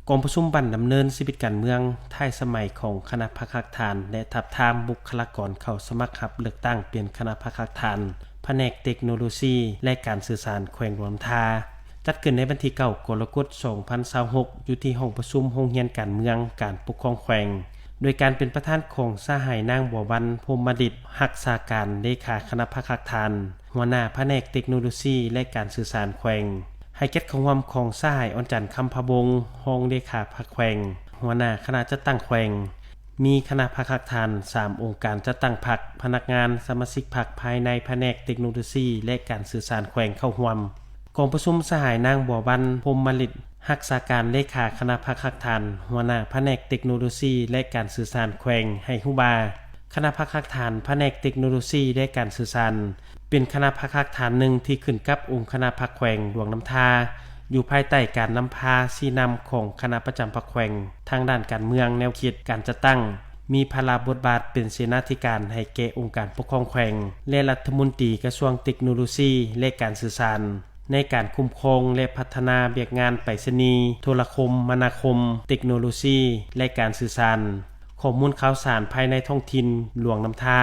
ກອງປະຊຸມບັ້ນດຳເນີນຊີວິດການເມືອງທ້າຍສະໄໝຂອງຄະນະພັກຮາກຖານ ແລະ ທາບທາມບຸກຄະລາກອນເຂົ້າສະໝັກຮັບເລືອກຕັ້ງເປັນຄະນະພັກຮາກຖານ ພະແນກເຕັກໂນໂລຊີ ແລະ ການສື່ສານແຂວງຫຼວງນ້ຳທາ ຈັດຂຶ້ນໃນວັນທີເກົ້າ ກໍລະກົດ ສອງພັນຊາວຫົກ ຢູ່ທີ່ຫ້ອງປະຊຸມໂຮງຮຽນການເມືອງການປົກຄອງແຂວງ ໂດຍການເປັນປະທານຂອງສະຫາຍນາງ ບົວວັນ ພົມມະລິດ ຮັກສາການເລຂາຄະນະພັກຮາກຖານ ຫົວໜ້າພະແນກເຕັກໂນໂລຊີ ແລະ ການສື່ສານແຂວງ, ໃຫ້ກຽດເຂົ້າຮ່ວມຂອງສະຫາຍ ອ່ອນຈັນ ຄຳພະວົງ ຮອງເລຂາພັກແຂວງ, ຫົວໜ້າຄະນະຈັດຕັ້ງແຂວງ, ມີຄະນະພັກຮາກຖານ ສາມອົງການຈັດຕັ້ງພັກ, ພະນັກງານ, ສະມາຊິກພັກພາຍໃນພະແນກເຕັກໂນໂລຊີ ແລະ ການສື່ສານແຂວງເຂົ້າຮ່ວມ. ກອງປະຊຸມສະຫາຍນາງ ບົວວັນ ພົມມະລິດ ຮັກສາການເລຂາຄະນະພັກຮາກຖານ ຫົວໜ້າພະແນກເຕັກໂນໂລຊີ ແລະ ການສື່ສານແຂວງ ໃຫ້ຮູ້ວ່າ ຄະນະພັກຮາກຖານພະແນກເຕັກໂນໂລຊີ ແລະ ການສື່ສານ ເປັນຄະນະພັກຮາກຖານໜຶ່ງທີ່ຂຶ້ນກັບອົງຄະນະພັກແຂວງຫຼວງນ້ຳທາ ຢູ່ພາຍໃຕ້ການນຳພາຊີ້ນຳຂອງຄະນະປະຈຳພັກແຂວງ ທາງດ້ານການເມືອງ, ແນວຄິດ, ການຈັດຕັ້ງ, ມີພາລະບົດບາດເປັນເສນາທິການໃຫ້ແກ່ອົງການປົກຄອງແຂວງ ແລະ ລັດຖະມົນຕີກະຊວງເຕັກໂນໂລຊີ ແລະ ການສື່ສານ ໃນການຄຸ້ມຄອງ ແລະ ພັດທະນາວຽກງານໄປສະນີ, ໂທລະຄົມມະນາຄົມ, ເຕັກໂນໂລຊີ ແລະ ການສື່ສານ, ຂໍ້ມູນຂ່າວສານພາຍໃນທ້ອງຖິ່ນຫຼວງນ້ຳທາ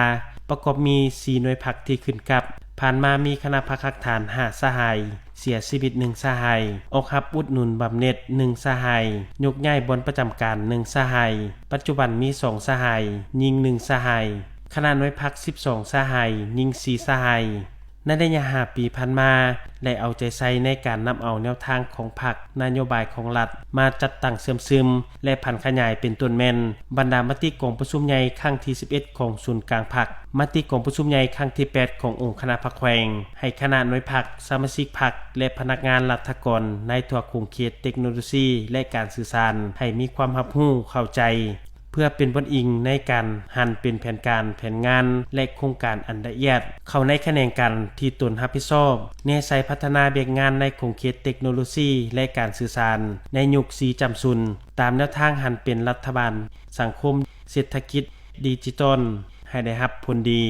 ປະກອບມີສີ່ໜ່ວຍພັກທີ່ຂຶ້ນກັບ. ຜ່ານມາມີຄະນະພັກຮາກຖານຫ້າສະຫາຍ, ເສຍຊີວິດໜຶ່ງສະຫາຍ, ອອກຮັບອຸດໜູນບຳເໜັດໜຶ່ງສະຫາຍ, ຍົກຍ້າຍບ່ອນປະຈຳການໜຶ່ງສະຫາຍ, ປັດຈຸບັນມີສອງສະຫາຍ, ຍິງໜຶ່ງສະຫາຍ, ຄະນະໜ່ວຍພັກສິບສອງສະຫາຍ, ຍິງສີ່ສະຫາຍ. ໃນໄລຍະຫ້າປີຜ່ານມາ ໄດ້ເອົາໃຈໃສ່ໃນການນຳເອົາແນວທາງຂອງພັກ, ນະໂຍບາຍຂອງລັດ ມາຈັດຕັ້ງເຊື່ອມຊຶມ ແລະ ຜັນຂະຫຍາຍ ເປັນຕົ້ນແມ່ນ ບັນດາມະຕິກອງປະຊຸມໃຫຍ່ຄັ້ງທີສິບເອັດ ຂອງສູນກາງພັກ, ມະຕິກອງປະຊຸມໃຫຍ່ຄັ້ງທີແປດ ຂອງອົງຄະນະພັກແຂວງ, ໃຫ້ຄະນະໜ່ວຍພັກ, ສະມາຊິກພັກ ແລະ ພະນັກງານລັດຖະກອນໃນທົ່ວຂົງເຂດເຕັກໂນໂລຊີ ແລະ ການສື່ສານ ໃຫ້ມີຄວາມຮັບຮູ້ເຂົ້າໃຈ ເພື່ອເປັນບ່ອນອີງໃນການຫັນເປັນແຜນການ, ແຜນງານ ແລະ ໂຄງການອັນລະອຽດ ເຂົ້າໃນຂະແໜງການທີ່ຕົນຮັບຜິດຊອບ, ແນໃສ່ພັດທະນາວຽກງານໃນຂົງເຂດເຕັກໂນໂລຊີ ແລະ ການສື່ສານ ໃນຍຸກສີ່ຈຳຊຸນ ຕາມແນວທາງຫັນເປັນລັດຖະບານສັງຄົມເສດຖະກິດດິຈິຕອນ ໃຫ້ໄດ້ຮັບຜົນດີ.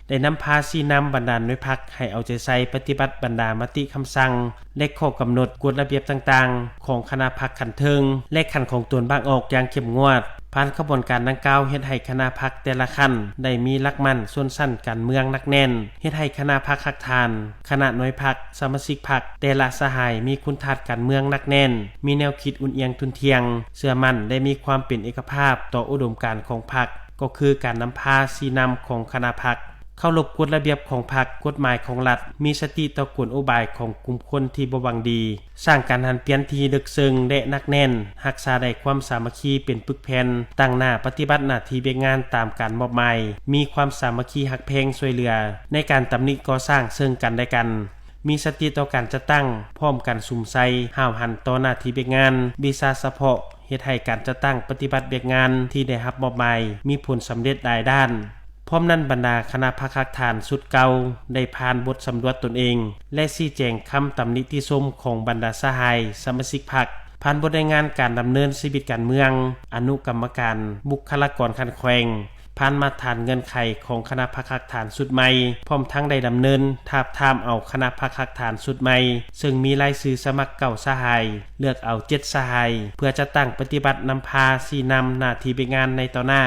ໄດ້ນຳພາຊີ້ນຳບັນດາໜ່ວຍພັກໃຫ້ເອົາໃຈໃສ່ປະຕິບັດບັນດາມະຕິຄຳສັ່ງ ແລະ ຂໍ້ກຳນົດ, ກົດລະບຽບຕ່າງໆຂອງຄະນະພັກຂັ້ນເທິງ ແລະ ຂັ້ນຂອງຕົນບາງອອກຢ່າງເຂັ້ມງວດ. ຜ່ານຂະບວນການດັ່ງກ່າວ ເຮັດໃຫ້ຄະນະພັກແຕ່ລະຂັ້ນໄດ້ມີຫຼັກໝັ້ນຊົນຊັ້ນການເມືອງໜັກແໜ້ນ, ເຮັດໃຫ້ຄະນະພັກຮາກຖານ, ຄະນະໜ່ວຍພັກ, ສະມາຊິກພັກ ແຕ່ລະສະຫາຍມີຄຸນທາດການເມືອງໜັກແໜ້ນ, ມີແນວຄິດອຸ່ນອຽງທຸ່ນທ່ຽງ, ເຊື່ອໝັ້ນ ແລະ ມີຄວາມເປັນເອກະພາບຕໍ່ອຸດົມການຂອງພັກ. ກໍຄືການນຳພາຊີ້ນຳຂອງຄະນະພັກ, ເຄົາລົບກົດລະບຽບຂອງພັກ, ກົດໝາຍຂອງລັດ, ມີສະຕິຕໍ່ກົນອຸບາຍຂອງກຸ່ມຄົນທີ່ບໍ່ຫວັງດີ, ສ້າງການຫັນປ່ຽນທີ່ເລິກເຊິ່ງ ແລະ ໜັກແໜ້ນ, ຮັກສາໄດ້ຄວາມສາມັກຄີເປັນປຶກແຜ່ນ, ຕັ້ງໜ້າປະຕິບັດໜ້າທີ່ວຽກງານຕາມການມອບໝາຍ, ມີຄວາມສາມັກຄີຮັກແພງຊ່ວຍເຫຼືອໃນການຕຳໜິກໍ່ສ້າງເຊິ່ງກັນແລະກັນ. ມີສະຕິຕໍ່ການຈັດຕັ້ງ, ພ້ອມກັນສຸມໃສ່, ຫ້າວຫັນຕໍ່ໜ້າທີ່ວຽກງານ, ວິຊາສະເພາະ, ເຮັດໃຫ້ການຈັດຕັ້ງປະຕິບັດວຽກງານທີ່ໄດ້ຮັບມອບໝາຍມີຜົນສຳເລັດຫຼາຍດ້ານ. ພ້ອມນັ້ນ, ບັນດາຄະນະພັກຮາກຖານຊຸດເກົ່າໄດ້ຜ່ານບົດສຳຫຼວດຕົນເອງ ແລະ ຊີ້ແຈງຄຳຕຳໜິຕິຊົມຂອງບັນດາສະຫາຍສະມາຊິກພັກ, ຜ່ານບົດລາຍງານການດຳເນີນຊີວິດການເມືອງ, ອະນຸກຳມະການ, ບຸກຄະລາກອນຂັ້ນແຂວງ, ຜ່ານມາດຖານເງື່ອນໄຂຂອງຄະນະພັກຮາກຖານຊຸດໃໝ່, ພ້ອມທັງໄດ້ດຳເນີນທາບທາມເອົາຄະນະພັກຮາກຖານຊຸດໃໝ່, ເຊິ່ງມີລາຍຊື່ສະໝັກເກົ້າສະຫາຍ, ເລືອກເອົາເຈັດສະຫາຍ ເພື່ອຈັດຕັ້ງປະຕິບັດນຳພາຊີ້ນຳໜ້າທີ່ວຽກງານໃນຕໍ່ໜ້າ.